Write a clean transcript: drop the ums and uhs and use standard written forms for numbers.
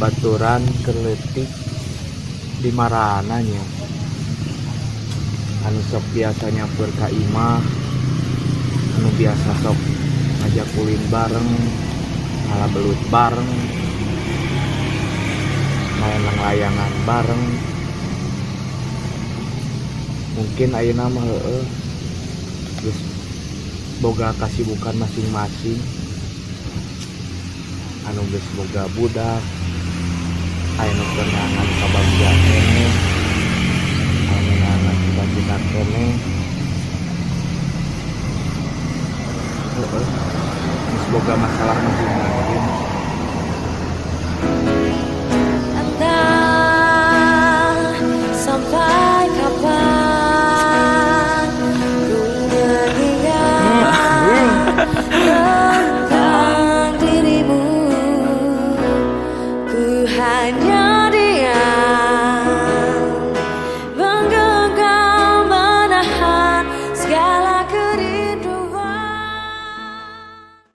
Babaturan keur leutik di marana nya, anu sok biasa nyamper ka imah, anu biasa sok ngajak ulin bareng, ngala belut bareng, main layangan bareng. Mungkin ayeuna mah heueuh geus boga kasibukan masing-masing, anu geus boga budak, aya nu keur neangan kabagja keneh, aya nu neangan cita-cita keneh. Heueuh, geus boga masalah masing-masing. Entah sampai kapan ku mengingat tentang dirimu. Ku hanya